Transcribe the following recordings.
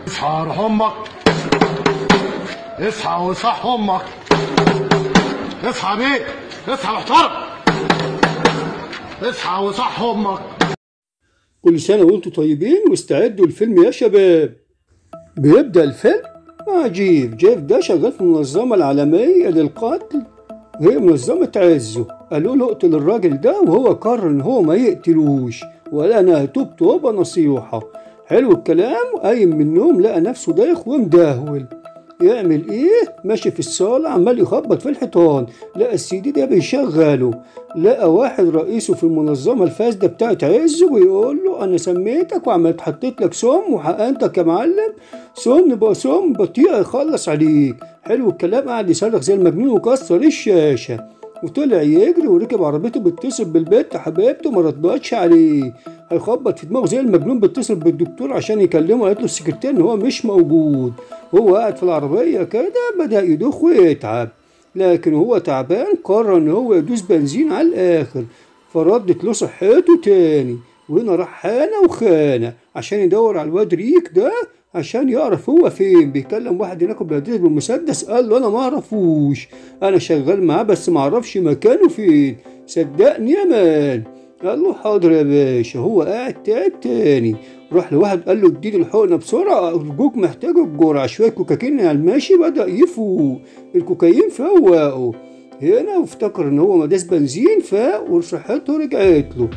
اصحى روح امك، اصحى وصح امك، اصحى بيه، اصحى محترم، اصحى وصح امك. كل سنة وانتم طيبين واستعدوا الفيلم يا شباب. بيبدأ الفيلم مع جيف. جيف ده شغال في المنظمة العالمية للقتل، هي منظمة عزه. قالوا له اقتل الراجل ده، وهو قرر ان هو ما يقتلوش، وقال انا هتوب توبة نصيحة. حلو الكلام. قايم من النوم لقى نفسه دايخ ومدهول. يعمل ايه؟ ماشي في الصالة عمال يخبط في الحيطان، لقى السي دي ده بيشغله، لقى واحد رئيسه في المنظمة الفاسدة بتاعت عزه بيقول له انا سميتك وعملت حطيت لك سم وحقنتك يا معلم، سم بقى سم بطيء يخلص عليك. حلو الكلام. قعد يصرخ زي المجنون وكسر الشاشة وطلع يجري وركب عربيته، بيتصل بالبت حبيبته ما ردتش عليه، هيخبط في دماغه زي المجنون، بيتصل بالدكتور عشان يكلمه، قالت له السكرتير ان هو مش موجود. هو قاعد في العربية كده بدأ يدوخ ويتعب، لكن هو تعبان قرر ان هو يدوس بنزين على الاخر، فردت له صحته تاني. وهنا راح خانة وخانة عشان يدور على الواد ريك ده عشان يعرف هو فين. بيكلم واحد هناك بيهدده بالمسدس، قال له انا ما اعرفوش، انا شغال معاه بس ما اعرفش مكانه فين، صدقني يا مان. قال له حاضر يا باشا. هو قاعد تعب تاني، راح لواحد قال له اديني الحقنة بسرعة ارجوك محتاج الجرعة، شوية كوكايين على الماشي. بدا يفوق، الكوكايين فوقه هنا، وافتكر ان هو ما داس بنزين فاق وصحته رجعت له.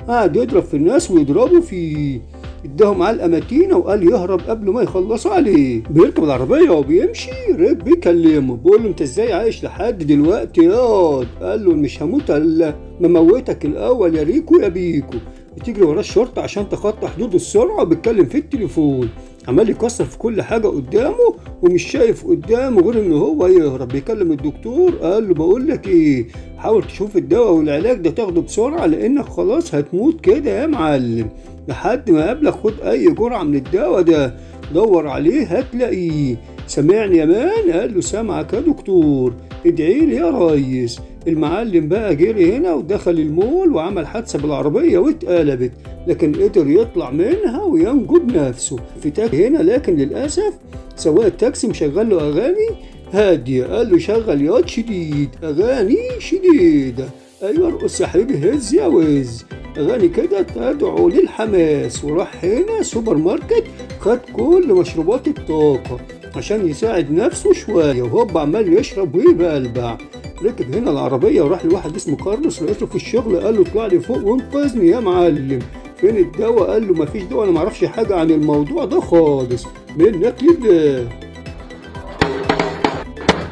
قعد يضرب في الناس ويضربوا فيه، اداهم علقه متينة وقال يهرب قبل ما يخلصوا عليه. بيركب العربية وبيمشي، ريك بيكلمه بيقول له انت ازاي عايش لحد دلوقتي ياض؟ قال له مش هموت الا ما موتك الاول يا ريكو يا بيكو. بتجري وراه الشرطة عشان تخطى حدود السرعة، وبيتكلم في التليفون، عمال يكسر في كل حاجة قدامه ومش شايف قدامه غير ان هو يهرب. بيكلم الدكتور قال له بقول لك ايه، حاول تشوف الدواء والعلاج ده تاخده بسرعة لانك خلاص هتموت كده يا معلم، لحد ما قابلك خد اي جرعة من الدواء ده، دور عليه هتلاقيه. سامعني يا مان؟ قال له سامعك يا دكتور، ادعي لي يا ريس. المعلم بقى جري هنا ودخل المول وعمل حادثه بالعربية واتقلبت، لكن قدر يطلع منها وينجو بنفسه في تاكسي هنا، لكن للاسف سواق التاكسي مشغل له اغاني هادية، قال له شغل ياض شديد، اغاني شديدة، ايوه ارقص يا حبيبي هز يا وز، اغاني كده تدعو للحماس. وراح هنا سوبر ماركت خد كل مشروبات الطاقة عشان يساعد نفسه شوية، وهوب عمال يشرب ويبلبع. ركب هنا العربية وراح لواحد اسمه كارلوس رئيسه في الشغل، قال له اطلع لي فوق وانقذني يا معلم، فين الدواء؟ قال له مفيش دواء، انا معرفش حاجة عن الموضوع ده خالص، منك لله.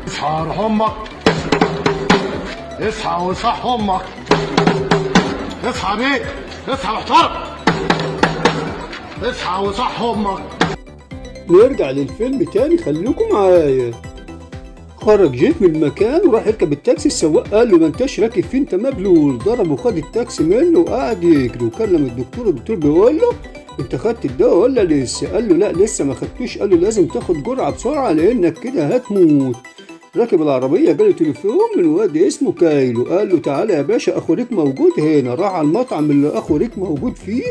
اصحى روح امك، اصحى وصح امك، اصحى بيه، اصحى محترم، اصحى وصح امك. نرجع للفيلم تاني، خليكم معايا. خرج جيف من المكان وراح يركب التاكسي، السواق قال له ما انتش راكب فين انت مبلول، ضربه وخد التاكسي منه وقعد يجري. وكلم الدكتور، الدكتور بيقول له انت خدت الدواء ولا لسه؟ قال له لا لسه ما خدتوش. قال له لازم تاخد جرعة بسرعة لانك كده هتموت. ركب العربية جاله تليفون من واد اسمه كايلو، قال له تعالى يا باشا اخو ريك موجود هنا. راح على المطعم اللي اخو ريك موجود فيه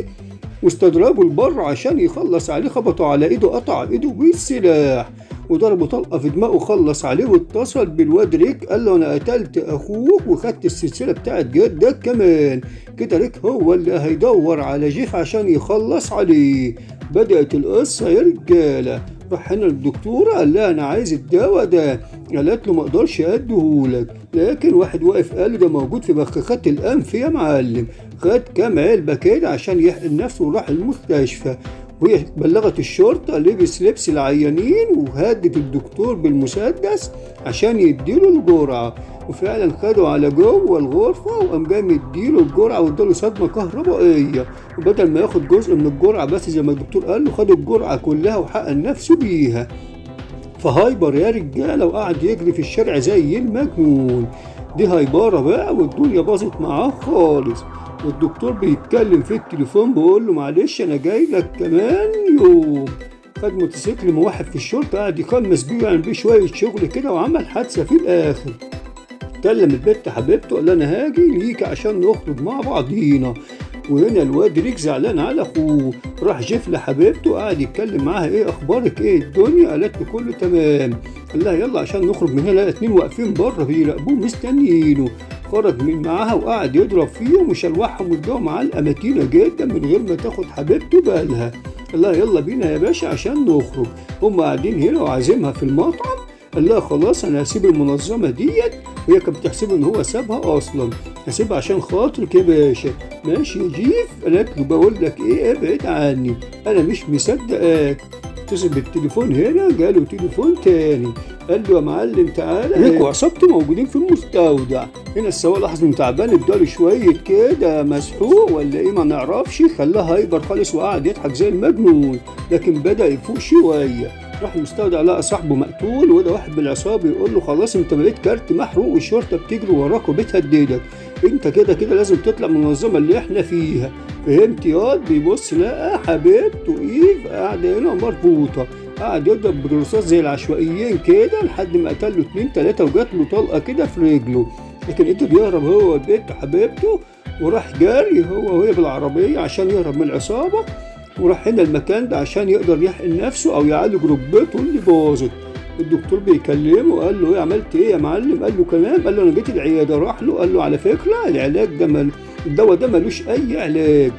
واستدرجه لبره عشان يخلص عليه، خبطوا على ايده قطع ايده بالسلاح وضربه طلقه في دماغه خلص عليه. واتصل بالواد ريك قال له انا قتلت اخوك وخدت السلسلة بتاعت جدك كمان كده. ريك هو اللي هيدور على جيف عشان يخلص عليه. بدأت القصة يا رجاله. راح هنا للدكتوره قال لها انا عايز الدواء ده، قالت له ما اقدرش اديهولك، لكن واحد واقف قال له ده موجود في بخاخات الانف يا معلم. خد كام علبة كده عشان يحقن نفسه وراح المستشفى، وهي بلغت الشرطة، لبس لبس العيانين وهدد الدكتور بالمسدس عشان يديله الجرعة، وفعلا خده على جوه الغرفة وقام جاي مديله الجرعة واداله صدمة كهربائية، وبدل ما ياخد جزء من الجرعة بس زي ما الدكتور قال له خد الجرعة كلها وحقن نفسه بيها. فهايبر يا رجاله وقعد يجري في الشارع زي المجنون. دي هايبره بقى والدنيا باظت معاه خالص. والدكتور بيتكلم في التليفون بيقول له معلش انا جاي لك كمان يوم. خد موتوسيكل موحد في الشرطة قعد يخمس بيه ويعمل بيه شوية شغل كده وعمل حادثه في الاخر. كلم البت حبيبته قال انا هاجي ليك عشان نخرج مع بعضينا. وهنا الواد ريك زعلان على اخوه، راح جيف لحبيبته قعد يتكلم معاها ايه اخبارك ايه الدنيا؟ قالت له كله تمام. قال لها يلا عشان نخرج من هنا، لقى 2 واقفين بره بيراقبوه مستنيينه. خرج من معاها وقعد يضرب فيهم وشلوحهم واداهم علقه متينة جدا من غير ما تاخد حبيبته بالها. قال لها يلا بينا يا باشا عشان نخرج، هم قاعدين هنا وعازمها في المطعم. قال لها خلاص انا هسيب المنظمة ديت، وهي كانت بتحسب ان هو سابها اصلا، هسيبها عشان خاطرك يا باشا. ماشي يا جيف. قالت له بقول لك ايه ابعد عني انا مش مصدقاك. اتصل بالتليفون هنا، جاله تليفون تاني، قال له يا معلم تعالى ريك وعصابته موجودين في المستودع. هنا السواق لاحظ انه تعبان، اداله شوية كده مسحوق ولا ايه ما نعرفش، خلاه hyper خالص وقعد يضحك زي المجنون، لكن بدا يفوق شوية. راح المستودع لقى صاحبه مقتول، وده واحد من العصابة يقول له خلاص انت بقيت كارت محروق والشرطة بتجري وراك وبتهددك، انت كده كده لازم تطلع من المنظمة اللي احنا فيها، فهمت ياض؟ بيبص لقى حبيبته ايف قاعدة هنا مربوطة، قعد يضرب بالرصاص زي العشوائيين كده لحد ما قتل له 2 3 وجات له طلقه كده في رجله، لكن قدر يهرب هو وبنته حبيبته، وراح جاري هو وهي بالعربية عشان يهرب من العصابة، وراح هنا المكان ده عشان يقدر يحقن نفسه او يعالج ركبته اللي باظت. الدكتور بيكلمه وقال له ايه عملت ايه يا معلم؟ قال له كلام، قال له انا جيت العيادة. راح له قال له على فكرة العلاج ده الدواء ده ملوش اي علاج.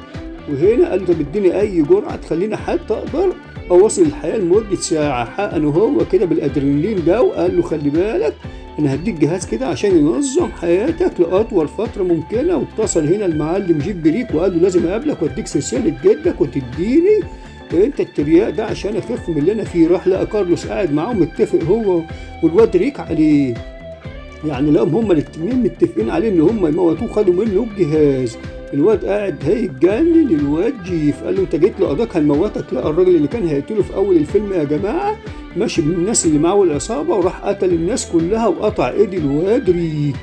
وهنا قال له طب اديني اي جرعة تخليني حتى اقدر اواصل الحياة لمدة ساعة. حقنه هو كده بالادرينالين ده وقال له خلي بالك انا هديك جهاز كده عشان ينظم حياتك لاطول فترة ممكنة. واتصل هنا المعلم جيف بريك وقال له لازم اقابلك واديك سلسلة جدك وتديني انت الترياق ده عشان اخف من اللي انا فيه. راح لقى كارلوس قاعد معاه متفق هو والواد ريك عليه، يعني لقاهم هما الاثنين متفقين عليه ان هما يموتوه، خدوا منه الجهاز. الواد قاعد هيتجنن الواد جيف، قال له انت جيت لقضاك هنموتك. لقى الراجل اللي كان هيقتله في اول الفيلم يا جماعة ماشي بالناس اللي معاه والعصابه، وراح قتل الناس كلها وقطع ايد الواد ريك.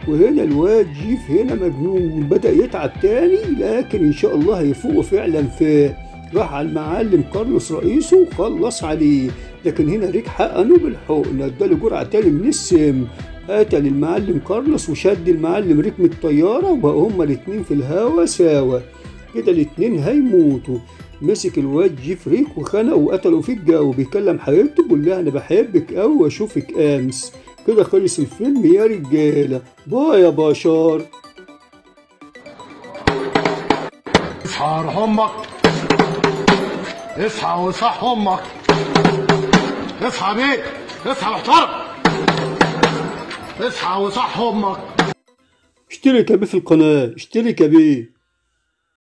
وهنا الواد جيف هنا مجنون بدا يتعب تاني، لكن ان شاء الله هيفوق فعلا. فاق راح على المعلم كارلوس رئيسه وخلص عليه، لكن هنا ريك حقنه بالحقنه، اداله جرعة تاني من السم، قتل المعلم كارلوس وشد المعلم ريك من الطيارة، وبقوا هما الاتنين في الهوا سوا كده، الاتنين هيموتوا. مسك الواد جيف ريك وخنقه وقتله في الجو، بيكلم حبيبته بيقول لها انا بحبك قوي واشوفك امس. كده خلص الفيلم يا رجاله، bye يا بشر. اصحى روح امك، اصحى وصح امك، اصحى بيه، اصحى محترم، اصحى وصح امك. اشترك يا بيه في القناة، اشترك يا بيه.